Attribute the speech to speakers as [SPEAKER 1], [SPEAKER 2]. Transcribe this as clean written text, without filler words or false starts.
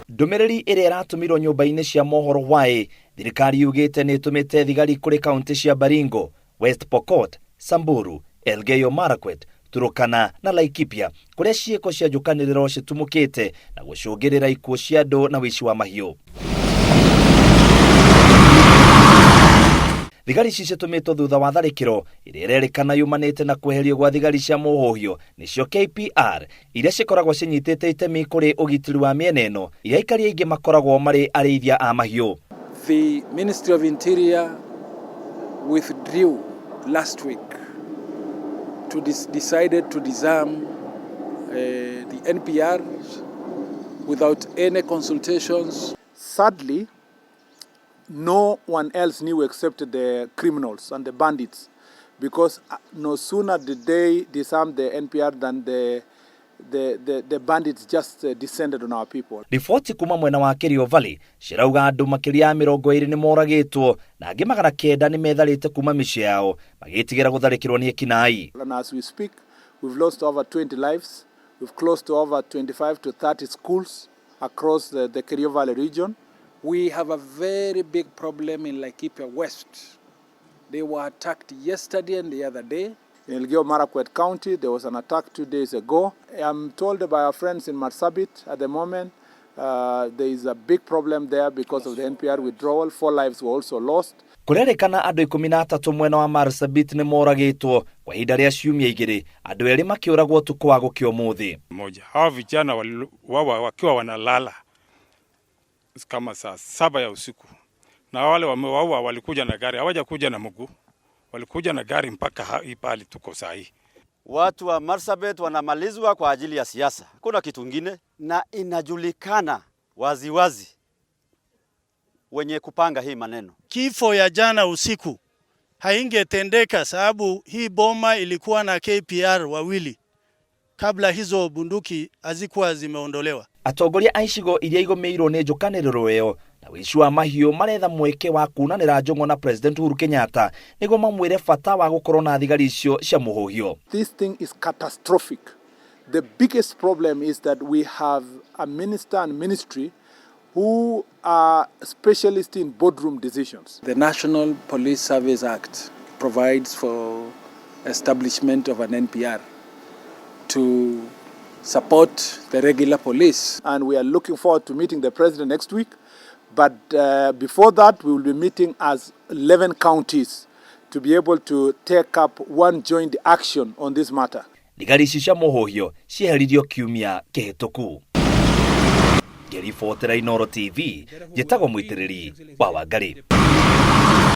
[SPEAKER 1] Ndũmĩrĩri ĩrĩa ĩratũmirwo nyũmba-inĩ cia mohoro hwaĩ, thirikari yugĩte nĩ ĩtũmĩte thigari kũrĩ kaunti cia Baringo, West Pokot, Samburu, Elgeyo Marakwet, Turkana na Laikipia kũrĩa ciĩko cia njũkanĩrĩro citumũkĩte na gũcũngĩrĩra ikuũ cia andũ na ũici wa mahiũ. Thigari ici citũmĩtwo thutha wa tharĩkĩro ĩrĩa ĩrerĩkana yumanĩte na kweherio gwa thigari cia mũhũhio nĩcio KPR iria cikoragwo cinyitĩte itemi kũrĩ ũgitĩri wa mĩena ĩno iria aikari aingĩ makoragwo marĩ arĩithia a mahiũ.
[SPEAKER 2] The Ministry of Interior withdrew last week to decided to disarm the NPR without any consultations.
[SPEAKER 3] Sadly, no one else knew except the criminals and the bandits, because no sooner did they disarm the NPR than the bandits just descended on our people.
[SPEAKER 1] Riboti kuma mwena wa Kerio Valley cirauga andũ makĩria ya 20 nĩ moragĩtwo na angĩ 900 nĩ metharĩte kuma mĩciĩ yao magĩtigĩra gũtharĩkĩrwo nĩ ekinaĩ.
[SPEAKER 3] And as we speak, we've lost over 20 lives. We've closed to over 25 to 30 schools across the Kerio Valley region.
[SPEAKER 2] We have a very big problem in Laikipia West. They were attacked yesterday and the other day.
[SPEAKER 3] In Elgeyo Marakwet County, there was an attack 2 days ago. I'm told by our friends in Marsabit at the moment, there is a big problem there because of the NPR withdrawal. 4 lives were also lost.
[SPEAKER 1] Kũrerĩkana andũ 13 mwena wa Marsabit nĩ moragĩtwo kwa ihinda rĩa ciumia igĩrĩ, andũ erĩ makĩũragwo ũtukũ wa gũkĩa ũmũthĩ.
[SPEAKER 4] Moja, hawa vijana wakiwa wanalala kama saa 7 ya usiku, na wale wamewaua walikuja na gari, hawajakuja na mguu, walikuja na gari mpaka hii pahali tuko saa hii.
[SPEAKER 5] Watu wa Marsabit wanamalizwa kwa ajili ya siasa, hakuna kitu kingine, na inajulikana waziwazi wenye kupanga hii maneno.
[SPEAKER 6] Kifo ya jana usiku haingetendeka sababu hii boma ilikuwa na KPR wawili kabla hizo bunduki hazikuwa zimeondolewa.
[SPEAKER 1] Atongoria a icigo iria igũmĩirwo nĩ njũkanĩrĩro ĩyo na ũici wa mahiũ maretha mweke wa kunanĩra njũng'wa na President Uhuru Kenyatta nĩguo mamwĩre bata wa gũkorwo na thigari icio cia mũhũhio.
[SPEAKER 3] This thing is catastrophic. The biggest problem is that we have a minister and ministry who are specialists in boardroom decisions.
[SPEAKER 2] The National Police Service Act provides for establishment of an NPR to support the regular police.
[SPEAKER 3] And we are looking forward to meeting the president next week. But before that, we will be meeting as 11 counties to be able to take up one joint action on this matter.
[SPEAKER 1] Thigari ici cia mũhũhio cieheririo kiumia kĩhĩtũku. Ngĩribotera Inooro TV, njĩtagwo Mũitĩrĩri wa Wangarĩ.